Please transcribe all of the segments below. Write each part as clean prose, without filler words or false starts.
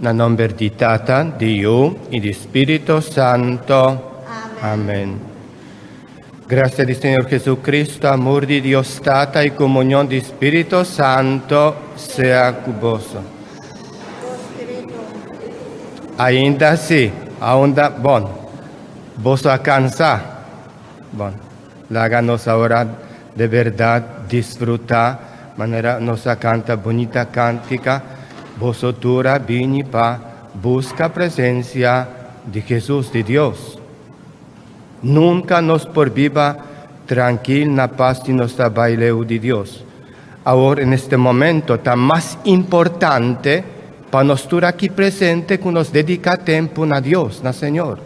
Na nomber di Tata, di Yu i di Spirito Santo. Amen. Gracia di Señor Jesucristo, amor di Dios Tata i comunion di Spirito Santo sea cu boso. Ainda si, aunda, bon, boso a cansa. Bon, laga nos ahora de berdad disfruta manera nos a canta bunita cantica, boso tur a bini pa busca presencia di Jesus, di Dios. Nunca nos por biba trankil na paz si nos ta bay leu di Dios. Awor en este momento ta mas importante pa nos tur aki presente cu nos dedica tempo na Dios, na Señor.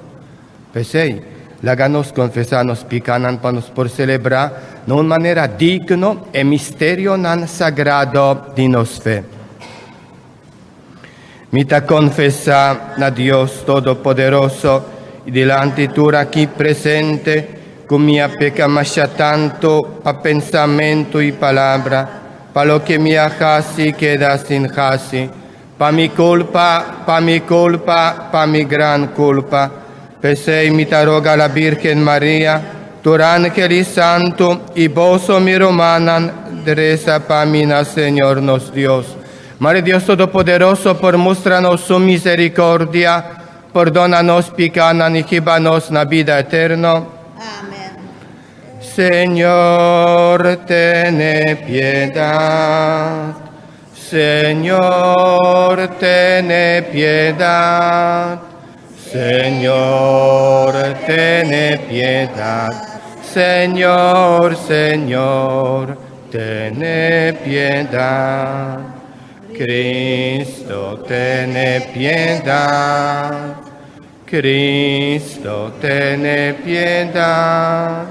P'esei, laga nos konfesá nos pikanan pa nos por selebrá na un manera digno e misterionan sagrado di nos fe. Mi ta konfesá na Dios Todopoderoso i dilanti tur aki presente ku mi a peka masha tantu pa pensamentu i palabra, pa loke mi a hasi keda sin hasi, Pa mi culpa, pa mi culpa, pa mi gran culpa. P'esei mi ta roga la Birgen Maria, tur angel i santu, i boso mi rumannan, resa pa mi na Señor nos Dios. Mare Dios Todopoderoso por mustra nos su misericordia, pordona nos picanan i hiba nos na bida eterno. Amen. Señor, tene piedad. Señor, tene piedad. Señor, tene piedad. Señor, Señor, tene piedad. Cristo, tene piedad. Cristo, tene piedad.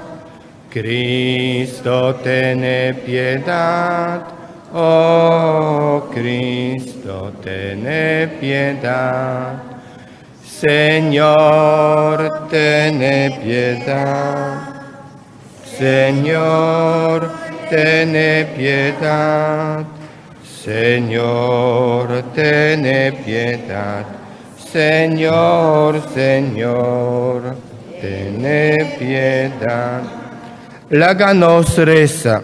Cristo, tene piedad. Oh, Cristo, tene piedad. Señor, tene piedad. Señor, tene piedad. Señor, tene piedad. Señor, Señor, tene piedad. Laga nos resa.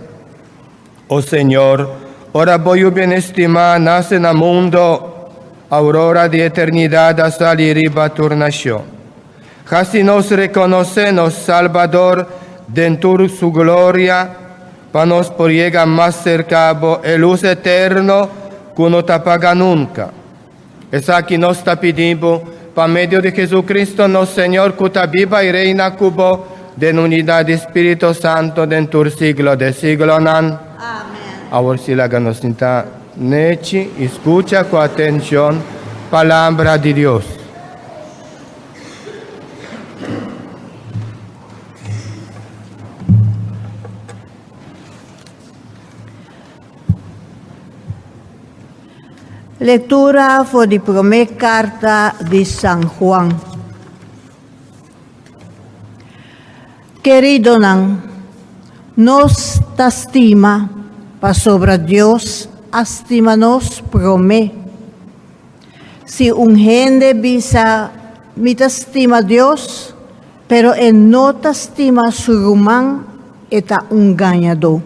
O Señor, ora bo Yu bien estimá nase na mundo, aurora di eternidad a sali riba tur nashon. Hasi nos rekonosé nos Salbador den tur su gloria, pa nos por yega mas serka bo e lus eterno ku no ta paga nunka. Esaki nos ta pidi bo pa medio di Jesucristo nos Señor ku ta biba i reina ku bo den unidat di Spirito Santo den tur siglo de siglonan. Amen. Awor si laga nos sinta nechi i skucha ku atenshon Palabra di Dios. Lectura for di prome carta di San Juan. Queridonan, nos ta stima pasobra Dios a stima nos prome. Si un hende bisa, Mi ta stima Dios, pero e no ta stima su ruman, e ta un gañadó.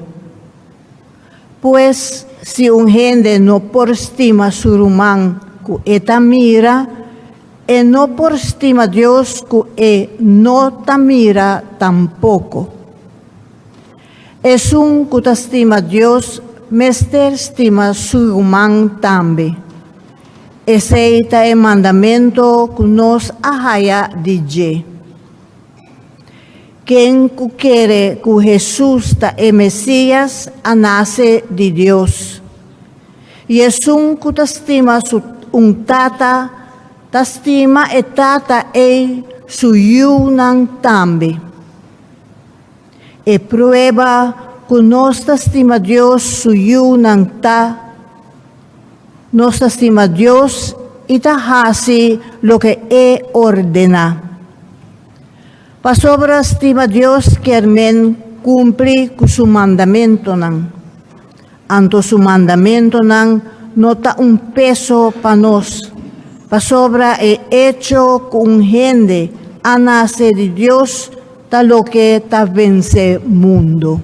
Pues, si un hende no por stima su ruman ku e ta mira, e no por stima Dios ku e no ta mira tampoko. Esun ku ta stima Dios mester stima su ruman tambe. Esei ta e mandamentu ku nos a haya di dje. Ken ku kere ku Hesus ta e Mesias a nase di Dios. I esun ku ta stima su un tata ta stima e tata ei su yunan tambe. E prueba ku nos ta stima Dios su yunan ta, nos ta stima Dios i ta hasi loke e ordená. Pasobra stima Dios kier men kumpli ku su mandamentunan. Anto su mandamentunan no ta un peso pa nos. Pasobra e echo ku un hende a nase di Dios ta loke ta vense mundu.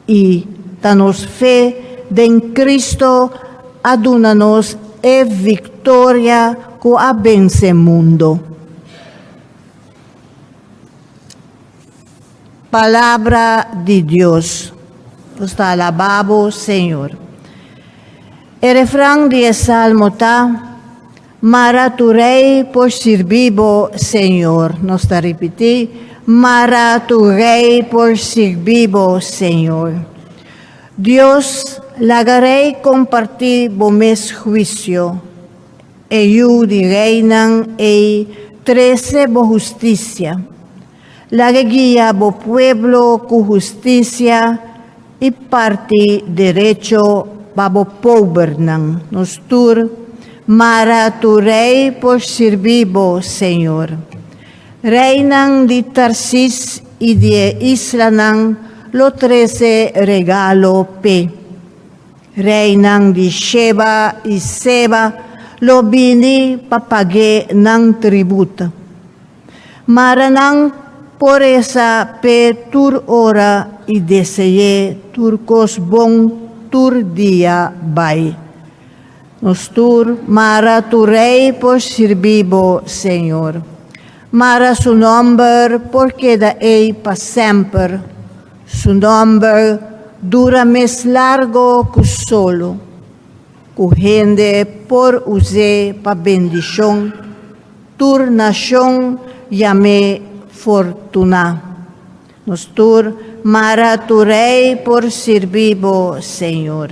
I ta nos fe den Cristo a duna nos e viktoria ku a vense mundu. Palabra di Dios. Nos ta alabá bo, Señor. E refran di e salmo ta, Mara tur rei por sirbi bo, Señor. Nos ta ripití, Mara tur rei por sirbi bo, Señor. Dios, laga rei kompartí bo mes huisio. E yu di reinan ei trese bo hustisia. Laga guia bo pueblo ku hustisia i parti derecho pa bo pobernan. Nos tur mara tur rei por sirbi bo, Señor. Reinan di Tarsis i di e islanan lo trese regalo p'e. Reinan di Sheba i Seba lo bini pa pag'é nan tribut. Mara nan por resa p'e tur ora i dese'é tur kos bon tur dia bai. Nos tur mara tur rei por sirbi bo, Señor. Mara su nòmber por keda ei pa semper. Su nòmber dura mes largo ku solo. Ku hende por us'é pa bendishon, tur nashon yam'é fortuná. Nos tur mara tur rei por sirbi bo, Señor.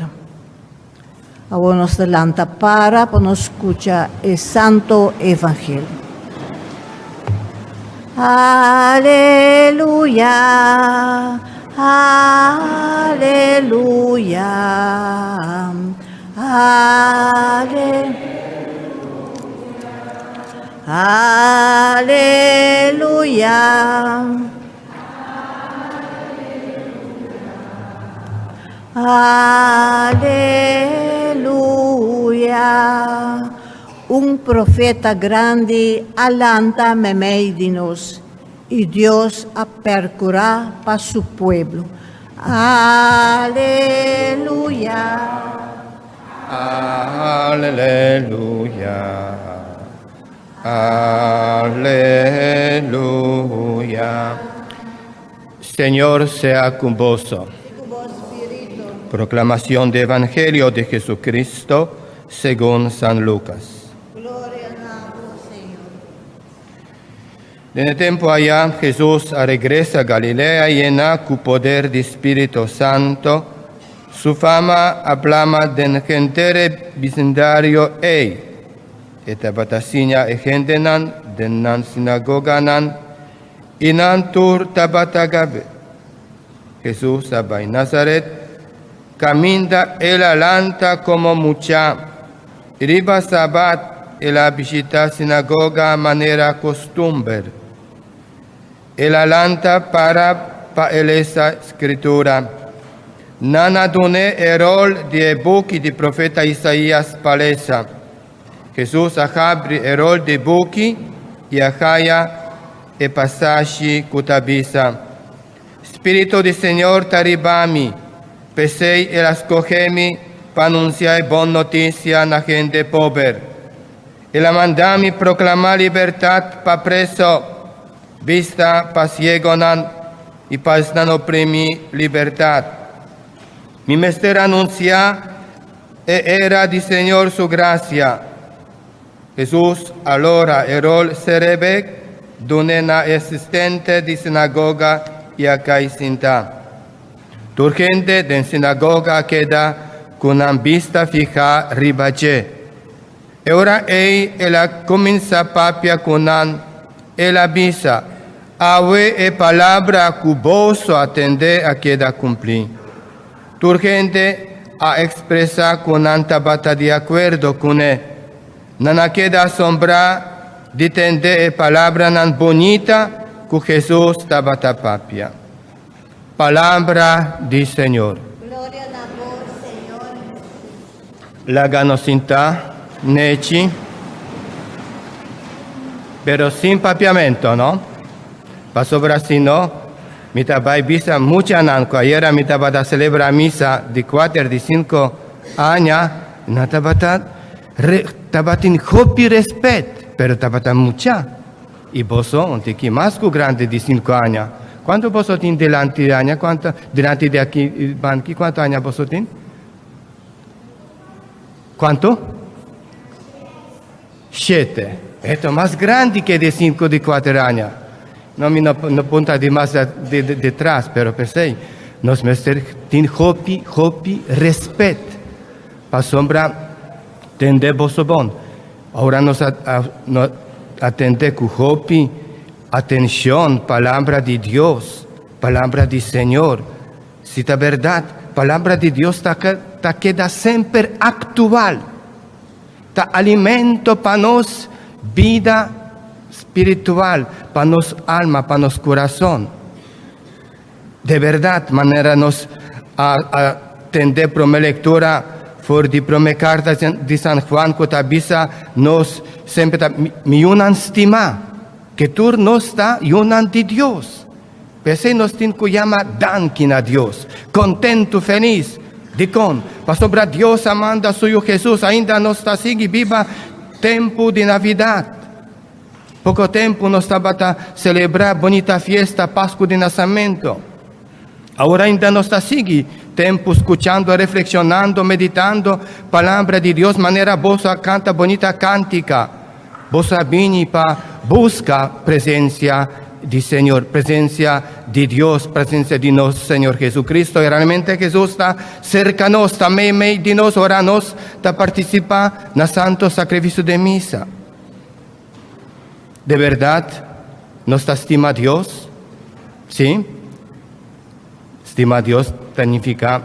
Awor nos ta lanta para pa nos skucha e santo evangelio. Aleluya, aleluya, ale, aleluya. Aleluya! Un profeta grandi a lanta meimei di nos, i Dios a perkurá pa su pueblo. Aleluya! Aleluya! Aleluya! Señor sea ku boso. Proclamación de Evangelio de Jesucristo según San Lucas. Gloria na bo, Señor. Den e tempo allá Jesús a regresa a Galilea llená cu poder di Spirito Santo. Su fama a plama den henter e bisindario ei. E tabata siña e hendenan den nan sinagoganan I nan tur tabata gab'é. Hesus a bai Nazaret, kaminda el a lanta komo mucha. Riba sabat el a bishitá sinagoga manera kostumber. El a lanta para pa e lesa Skritura. Nan a dun'é e ròl di e buki di profeta Isaías pa lesa. Hesus a habri e rol di buki i a haya e pasashi ku ta bisa, Spiritu di Señor ta riba mi, p'esei el a skohe mi pa anunsiá e bon notisia na hende pober. El a manda mi proklamá libertat pa preso, bista pa siegonan i pa esnan oprimí libertat. Mi mester anunsiá E era di Señor su gracia. Hesus a lora e rol serebek dun'é na e asistente di sinagoga i a kai sintá. Tur hende den sinagoga a keda ku nan bista fihá riba dje. E ora ei el a kuminsá papia ku nan, el a bisa, Awe e palabra ku boso a tende a keda kumplí. Tur hende a ekspresá ku nan tabata di akuerdo kuné. Nan a keda asombrá di tende e palabranan bunita ku Hesus tabata papia. Palabra di Señor. Gloria na bo, Señor Hesus. Laga nos sinta nechi. Pero sin papiamento, no? Pasobra si no, mi ta bay bisa muchanan cu ayera mi tabata celebra misa di cuater di cinco aña, nan tabata re, tabatin hopi respet, pero tabata mucha. Y boso, un tiki mas cu grandi di cinco aña. Cuanto boso tin dilanti di aña? Cuanto dilanti di aki banki? Cuanto aña boso tin? Cuanto? Shete. E ta mas grandi ke di sinku di kuater aña. No, mi no, no punta di mas de, de, detras, pero p'esei nos mester tin hopi, hopi respet. Pasobra tende boso bon. Ora nos a, a, no, atende ku hopi atencion palabra di Dios, palabra di Señor. Si ta berdad, palabra di Dios ta, ta keda semper actual. Ta alimento pa nos bida spiritual, pa nos alma, pa nos kurason. De bèrdat, manera nos a a tende promé lektura for di promé karta di San Juan ku ta bisa nos semper ta mi yunan stimá, ke tur nos ta yunan di Dios. P'esei nos tin ku yama danki na Dios, kontentu, felis. Dikon? Pasobra Dios a manda su Yu Hesus. Ainda nos ta sigui biba tempu di Navidat. Poko tempu nos tabata selebrá bunita fiesta Pasku di Nasamentu. Awor ainda nos ta sigui tempu skuchando, reflekshonando, meditando Palabra di Dios manera boso a kanta bunita kantika. Boso a bini pa buska presensia di Señor, presensia di Dios, presensia di nos Señor Jesucristo. I realmente Jesus ta serka nos, ta meimei di nos ora nos ta partisipá na Santo Sakrifisio di Misa. De bèrdat nos ta stima Dios? Sí. Stima Dios ta nifiká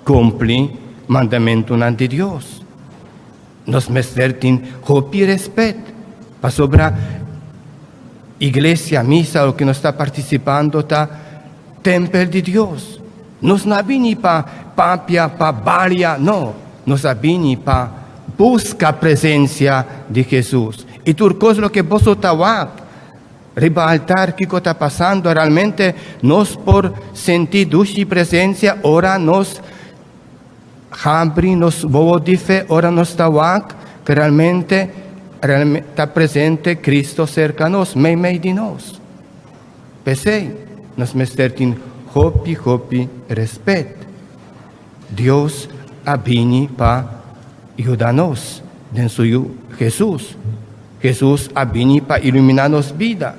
kumpli mandamentunan di Dios. Nos mester tin hopi respet pasobra iglesia, misa, loke nos ta partisipando ta tempel di Dios. Nos no a bini pa papia, pa balia, no. Nos a bini pa buska presensia di Jesus. I tur kos loke boso ta wak riba altar, kiko ta pasando, realmente nos por sinti dushi presensia ora nos Habri nos wowo di fe ora nos ta wak ku realmente ta presente Cristo serka nos, meimei di nos. P'esei nos mester tin hopi hopi respet. Dios a bini pa yuda nos den su Yu Jesus. Jesus a bini pa ilumina nos bida.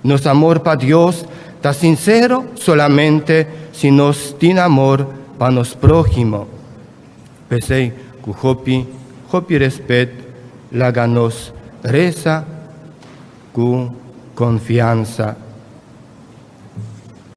Nos amor pa Dios ta sinsero solamente si nos tin amor pa nos próhimo. P'esei, ku hopi, hopi respet laga nos resa ku konfiansa.